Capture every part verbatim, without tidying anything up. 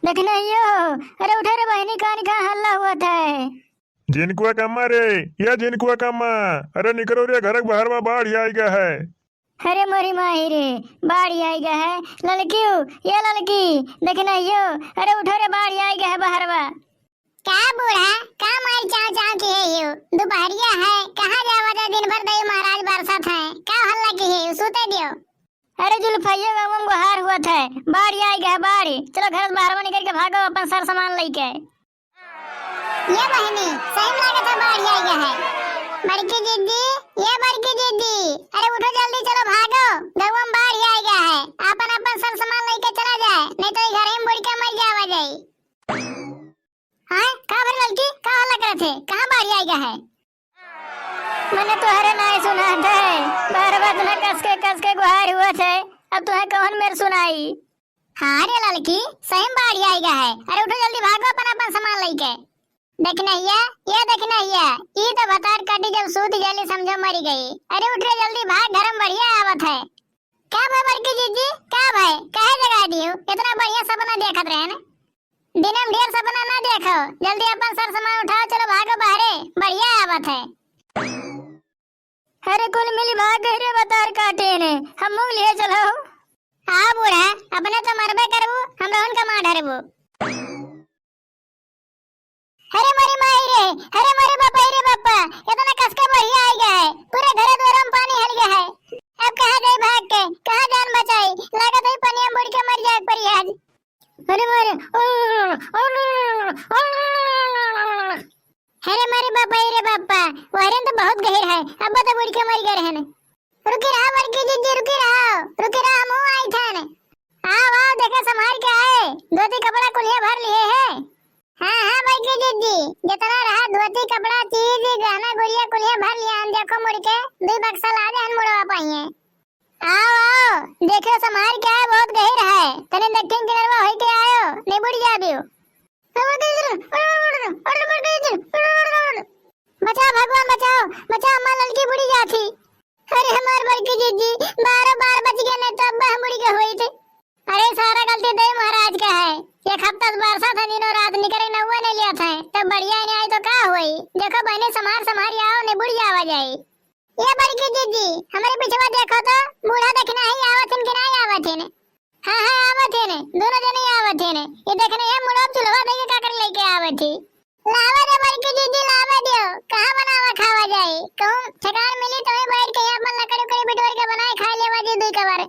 देखनहियो, अरे उठो रे बहिनी, कानी कहाँ हल्ला होत है? झिनकुआ कम्मा रे, या झिनकुआ कम्मा, अरे निकरो रे, घर के बाहर मा बाढ़ आइगा है। अरे मोरी माई रे, बाढ़ आइगा है। ललकियो, या ललकी, देखनहियो, अरे उठो रे, बाढ़ आइगा है बाहर मा। का बूढ़ा, का माई चाव चाव किहे हियो? दुपहरिया है, कहाँ जावा जाए, दिन भर दई महाराज बरसत है, का हल्ला किहे हियो? सूते दियो। अरे जुल्फैया, गाँव मा गोहार होत है, बाढ़ आइगा है, बाढ़। चलो घर से बाहर निकल के भागो अपन सर सामान लेके। ये बहिनी, सही में लागत है बाढ़ आइगा है। बड़की जिज्जी, ये बड़की जिज्जी, अरे उठो जल्दी, चलो भागो, गौवा में बाढ़ आइगा है। अपन अपन सर सामान लेके चला जाए, नहीं तो ई घर ही में बुड़ के मर जावा जाई। हाँ, का भर ललकी, का हल्ला करत है? कहाँ बाढ़ आइगा है? मने तोहरे नाई सुनात है, बार बार तुहे कस के, कस के गोहार होत है, अब तुहे कौन मेर सुनाई? हाँ रे ललकी, सही में बाढ़ आइगा है। अरे उठो जल्दी भागो अपन अपन सामान लेके। देखनहिया, ये देखनहिया, ई तो भतार काटी जब सूत जाली समझो मरी गई। अरे उठ रे जल्दी भाग, घर में बढ़िया आवत है। का भय बड़की जिज्जी, का भय, काहे जगा दियो? इतना बढ़िया सपना देखत रहे न। दिन में ढेर सपना ना देखो, जल्दी अपन सर सामान उठाओ, चलो भागो बाहरे, बढ़िया आवत है। अरे कुल मिली भाग गई रे भतार काटे ने, हम मुँह लिए चलो। हाँ बूढ़ा, अपने तो मरबे करबू, हम रहन का मार ढरबू। अरे मोरी माई रे, अरे मोरे बापा रे बापा, इतना कस के बढ़िया आइगा है, पूरे घरे द्वारा में पानी हल गया है। अब कहाँ जाई भाग के, कहाँ जान बचाई? लागत है पनिया में बुड़ के मर जाए परी आज। अरे मारे, अरे मारे बापा, अरे बापा, वहरन तो बहुत गहिर है, अब तो बुड़ के मर गए रहन। रुकी रहा बड़की जिज्जी, रुकी रहा, रुकी रहा, हम आई थन। आओ, आओ, देखे संभाल के आए, धोती कपड़ा कुलिया भर लिए है। हाँ, हाँ, बड़की जिज्जी, जितना रहा धोती कपड़ा चीज, गहना गुरिया कुलिया भर लिया, हम देखो मुड़ के, दुई बक्सा ला दे, हम मुड़वा पाइए। आओ, आओ, देखियो, संभाल के आए, बहुत गहिर है। तने दक्षिण किनरवा होई के आयो, नहीं बुड़ जाबियो। बचाओ भगवान, बचाओ, बचाओ, अम्मा ललकी बुड़ी जाथी। अरे हमार बड़की जिज्जी, बारह बार बच गए, नहीं तो अब्बा हम बुड़ी के होई थे। अरे सारा गलती दे महाराज का है। एक हफ्ता से बरसात है, दिनों रात निकरे नौवे नहीं लिया था, तब बढ़िया नहीं आई तो का होई? देखो बहनी, संभार संभार आओ, नहीं बुड़ जावा जाई। ये बड़की जिज्जी, हमरे पिछवा देखो तो, बूढ़ा देखना ही आवत हिन कि नहीं आवत हिन? हाँ, हाँ, आवत हिन, दोनों जने आवत हिन। ये देखने ये मुड़ो चूल्हा देके का कर लेके आवत ही। लावे दे बड़की जिज्जी, लावे दियो, कहाँ बनावा खावा जाई? कहूँ ठेकान मिली तो वहीं बैठ के अपन लकड़ी उकड़ी बिटोर के बनाए खा लेवा जी दुई कबर।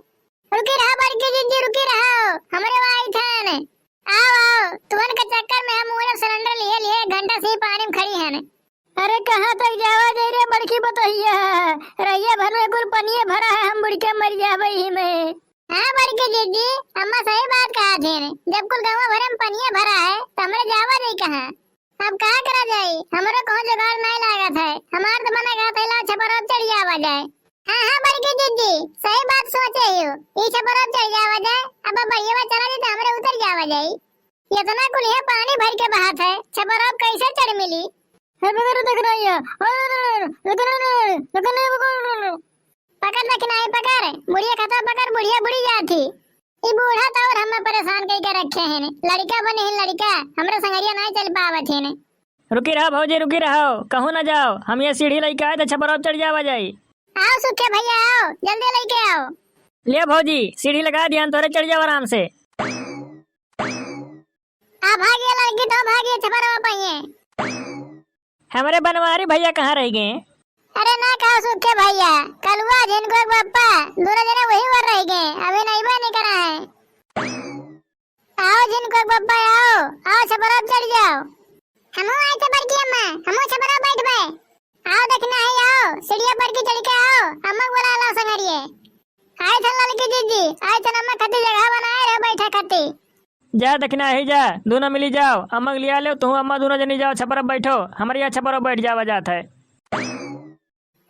रुकी रहा बड़की जिज्जी, रुकी रहा, हमरे वाई थान। आओ, आओ, तुहन के चक्कर में हम मुड़े सिलेंडर लिए लिए घंटा से ही पानी में खड़ी हन। अरे कहाँ तक जावा जाई रे बड़की बतहिया? रहिया भर में कुल पनिये भरा है, हम बुड़ के मर जाबे ही में। हाँ बड़की जिज्जी, अम्मा सही बात कहा थे, जब कुल गाँव भरे में पनिये भरा है तो हमरे जावा जाई कहाँ? अब का करा जाई, हमरो कहूँ जुगाड़ नहीं लागत है। हमार तो मना कहत है ला छपरा चढ़ जावा जाए। हाँ, हाँ बड़की जिज्जी, सही बात सोचे हो, ई छपरा चढ़ जावा जाए। अब बढ़िया चला जाए तो हमरे उतर जावा जाई। इतना कुलिया पानी भर के बहात है, छपरा कैसे चढ़ मिली? हे पकड़ देखना ये, पकड़ देखना ये, पकड़, बुढ़िया खता पकड़, बुढ़िया बुड़ी जाती। ई बूढ़ा तो और हमें परेशान करके रखे हैं, लड़का बने हैं लड़का, हमरे संगरिया नहीं चल पावत हैं। रुकी रहो भौजी, रुकी रहो, कहूँ ना जाओ, हम ये सीढ़ी लेके आए थे, छपरा चढ़ जावा जाई। आओ सुखे भैया, आओ, जल्दी लेके आओ। ले भौजी, सीढ़ी लगा दिया, तोरे चढ़ जाओ आराम से। आ भागिए लड़की, तो भागिए छपरवा पहिए। हमरे बनवारी भैया कहाँ रह गए? अरे ना कहो सुखे भैया, कलुआ झिनकुआ के बप्पा, दोनों जने वही ओर रह गए, अभी नहीं बने करा है। आओ झिनकुआ के बप्पा, आओ, आओ छपरवा चढ़ जाओ। हमहू आए थे बड़की अम्मा, हमहू छपरवा बैठबे। आओ देखना है, आओ, सीढ़िया पर की चढ़ के आओ, अम्मा के बोला लाओ संगरिये। आए थे ललकी जिज्जी, आए थे अम्मा खातिर जगह बनाए रहो बैठे खातिर। जा देखना ही जा, दोनों मिली जाओ, अम्मा के लिया ले, तू अम्मा दोनों जनी जाओ, छपरा बैठो, हमरे यहाँ छपरा बैठ जावा जात है।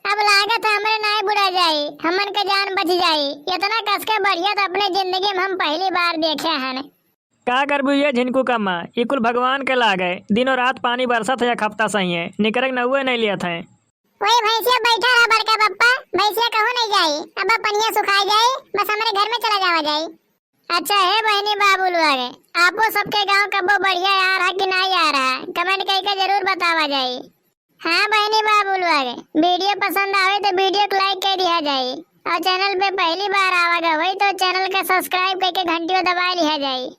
अब लागत है हमरे नाय बुड़ा जाई, हमन के जान बच जाई। इतना कस के बढ़िया तो अपने जिंदगी में हम पहली बार देखे हन। का करबू ये झिनकू कम्मा, ई कुल भगवान के लाग है। दिनों रात पानी बरसत है, एक हफ्ता सही है, निकरे के नौवे नहीं लियत है। वही भैंसिया बैठा रहा बड़का पप्पा, भैंसिया कहूँ नहीं जाई, अब पनिया सुखा जाई, बस हमरे घर में चला जावा जाई। अच्छा हे बहिनी बाबू लोग, आपो सबके गाँव कबो बढ़िया यार है कि ना यार है, comment कइके जरूर बतावा जाई। हाँ बहिनी बाबू लोग, video पसंद आवे तो video क like कइ दिया जाई, और channel पे पहली बार आवा गा होई तो channel का subscribe कइके घंटियो दबा लिया जाई।